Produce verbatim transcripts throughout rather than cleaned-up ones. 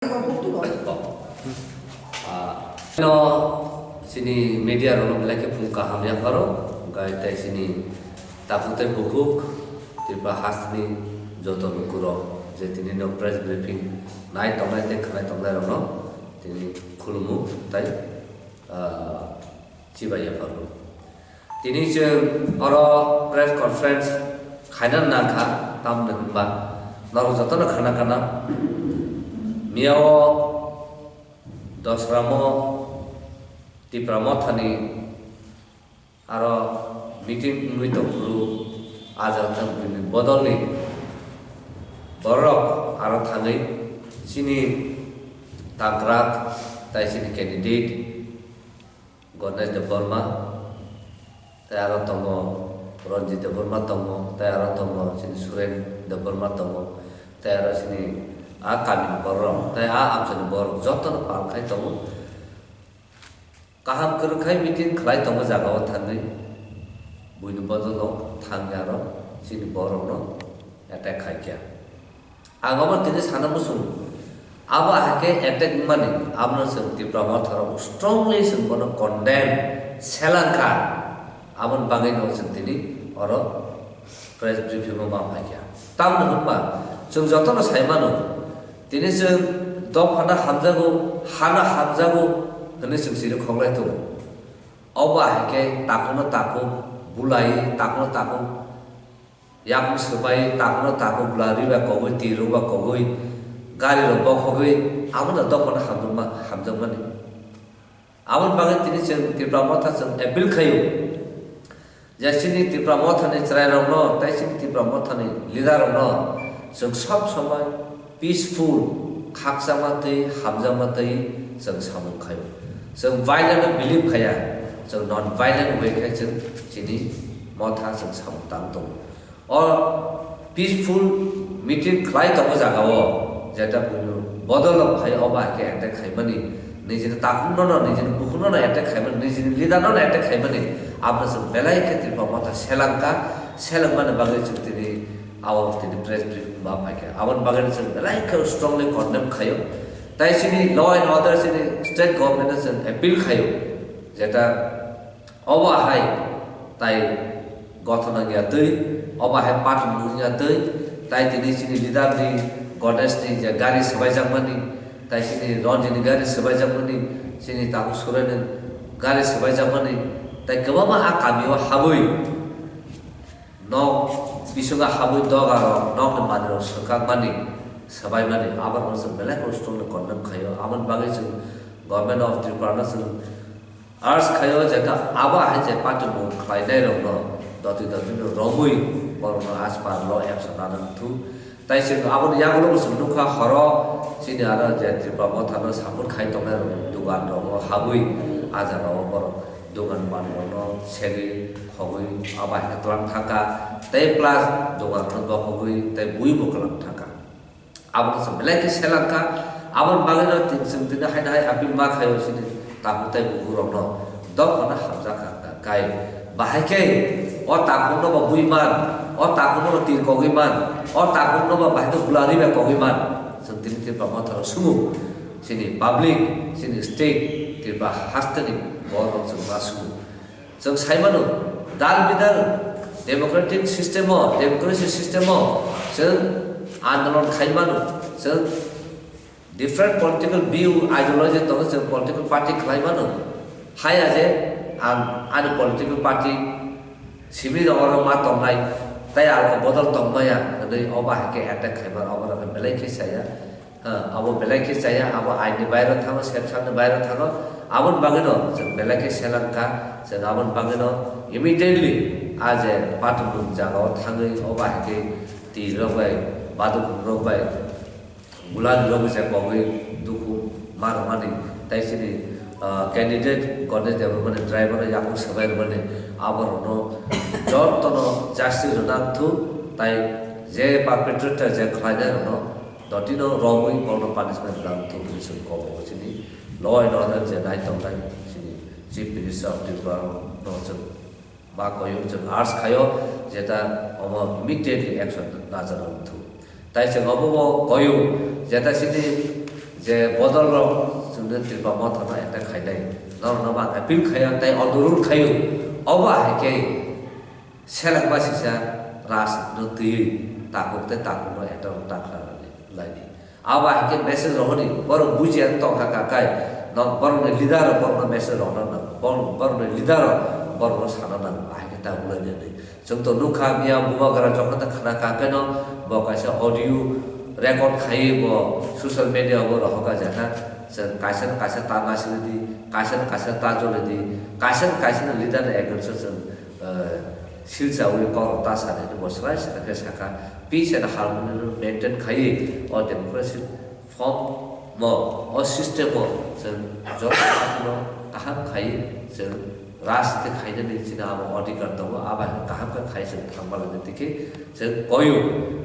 Ah, no, chini media rokno belai khe phung kaham yapharo, hwnkhe tei chini takhuk tei bukhuk Tripura hasteni joto lukurok je tini no press briefing nai tongnai tei khwnai tongnai rokno tini khulumu tei, ah, chibai yapharo. Tini chwng oro press conference khaina nangkha, tamni hwnba norok jotono khana kana. Miyao Dosramo Tipra Mothani aro meeting wngwi tongphuru, ah jaga tang buini bodolni borok aro thangwi chini tangkrak tai chini candidate Ganesh Debbarma, tei aro tongo Ranjit Debbarma tongo, tei aro tongo chini Suren Debbarma tongo, tei aro chini a kamini borok, tei a amchaini borok jotono pal khai tongo. Kaham kwrwng khai meeting khlai tongo jaga o thangwi, buini bodol no thangwi aro chini borok no attack khai kha. Ang omo tini sana muchung. Abo hai khe attack wngmani, abono chwng Tipra Motha rok strongly chwng bono condemn selangkha. Aboni bagwi no chwng tini oro press briefing o ma phaikha. Tamni hwnba chwng jotono sai mano, tini chwng dophano hamjago, hano hamjago hwnwi chwng siri khoklai tongo. Obo hai khe takhukno takhuk bulai, takhukno takhuk yakung swbai, takhukno takhuk bwlarwi bai kogwi, tirok bai kogwi, gari rok bokhogwi, abono dophano hamjakma-, hamjakmani. Aboni bagwi tini chwng Tipra Motha chwng appeal khaio je chini Tipra Mothani chwrairokno tei chini Tipra Mothani leader rokno chwng sob somoi peaceful, khakchangma twi, hamjakma twi chwng samung khaio. Chwng violent o believe khaiya, chwng non violent way khai chwng chini motha chwng samung tang tongo. O peaceful meeting khlai tongo jaga o, jeta buino bodol o phai o ba khe attack khaimani, nijini takhukno no, nijini bukhukno no attack khaimani, nijini leader no no attack khaimani, abo chwng belai khe Tripura motha selangkha, selengmani bagwi chwng tini Abo tini press briefing ba phaikha. Aboni bagwi chwng belai khe strongly condemn khaio. Tai chini law and order chini state government no chwng appeal khaio. Jeta obo hai tai gothona wngya twi, obo hai patwng wngya twi, tai tini chini leader ni Ganesh ni je gari swbaijakmani, tai chini Ranjit ni gari swbaijakmani, chini Taku Soren ni gari swbaijakmani, tai kwbangma a kamio habwi Nok bisingo habwi doga rok nokni manwi rok swkakmani, swbaimani, abo rokno chwng belai kheno strongly condemn khaio. Aboni bagwi chwng Government of Tripura no chwng urge khaio je ta abo hai je party mung khlainai rokno doti doti no romwi borokno aswk law action nana wngthok. Tai chwng aboni yagulo bo chwng nukha horo chini aro je Tripura motha no support khai tongnai rokni dugan rogo habwi ah jaga o borok dugan manwi rokno segwi khogwi abo hai khe twlang thangkha, tei plus dugan rok bokhogwi tei bui bo kwlang thangkha. Abono chwng belai khe selangkha, aboni bagwino chwng tini haino hai appeal ma khaio chini takhuk tei bukhuk rokno dophano hamjakha kai. Bahai khe o takhukno bo bui man, o takhukno bo tir kogwi man, o takhukno bo bahai khe bwlarwi bai kogwi man. Chwng tini Tripura motha rok sumo, chini public, chini state, Tripura hasteni borok rok chwng ma sumo. Chwng sai mano, dal bidal democratic system o, democracy system o chwng andolon khai mano, chwng different political view, ideology tongo, chwng political party khlai mano. Haya je ang ani political party simi rok oro ma tongnai, tei ang bodol tongmaya hwnwi obo hai khe attack khaibar, obo rok belai khe saya. Ha, abo belai khe chaya, abo aini bairo thango, sepsakni bairo thango, aboni bagwino chwng belai khe selangkha, chwng aboni bagwino immediately a je pathumung jagao thangwi o bahai khe twi rok bai, baduk rok bai, gulani rok bai je kogwi dukhu ma rwmani, tei chini, ah, candidate Ganesh Debbarmani driver no yakung swbai rwmani, abo rokno jotono justice rwna wngthok, tei je perpetrator je khlainai rokno Dotino romwi borokno punishment rwna wngthok hwnwi chwng kok o chini law and order je nai tongnai chini Chief Minister of Tripura no chwng ma koyo chwng urge khaio jeta omo immediately action najana wngthok. Tai chwng obo bo koyo jeta chini Je bodol rok chwngno Tripura Motha no attack khainai, norok no ang appeal khaio tei onurudh khaio, obo hai khe seleng ba sisa Raj no twiwi takhuk tei takhuk no attack ta khlai laini. Abo hai khe message rohorni borok bujiya tongkha kakai, no borokni leader rok borokno message rohorna nango, borok, borokni leader rok borokno sana nango, ahai khe ta wnglaini hwnwi. Chwng to nukha miya bubagra jokhon ta khna kakai no bo kaisa audio record khaiwi bo social media o bo rohorka jakha, chwng kaisa no kaisa ta nasiridi, kaisa no kaisa ta jolidi, kaisa no kaisa no leader ni against o chwng, eh, silchawi kok rok ta sanai bo swrai swrai khe sakha, peace and harmony no maintain khaiwi o democracy form mo, o system o chwng joto no kaham khaiwi chwng rajniti khainani chini abo odhikar tongo, abo hai kaham khe khai chwng thangma lagwi tei khe chwng koyo.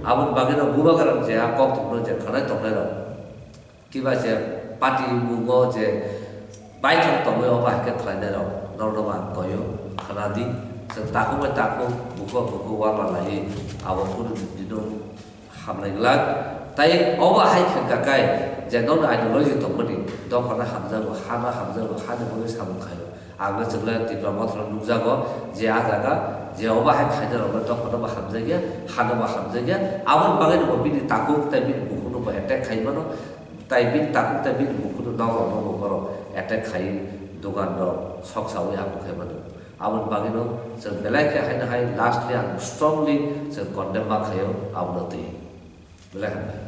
Aboni bagwi no bubagra je a kok thumno je khanai tongnai rok kiba je party mungo je baithang tongwi obo hai khe khlainai rok norokno bo ang koyo, khana di. Chwng takhuk bai takhuk, bukhuk bai bukhuk warla laiwi abo kunu dino hamlai glak. Tai obo hai khe kakai je nono ideology tongmani dophano hamjago, hano hamjago, hani bagwi samung khaio. Ang no chwngla Tipra Mothalo nukjago je a jaga je obo hai khaina rokno dophano bo hamjakya, hano bo hamjakya. Aboni bagwi no bo bini takhuk tei bini bukhukno bo attack khai mano. Tai bini takhuk tei bini bukhukno nok rokno bo borok attack khai, dogan rok sok sawi abo khai mano. Aboni bagwi no chwng belai khe haino hai lastly ang strongly chwng condemn ma khaio abono twi. Belai hambai.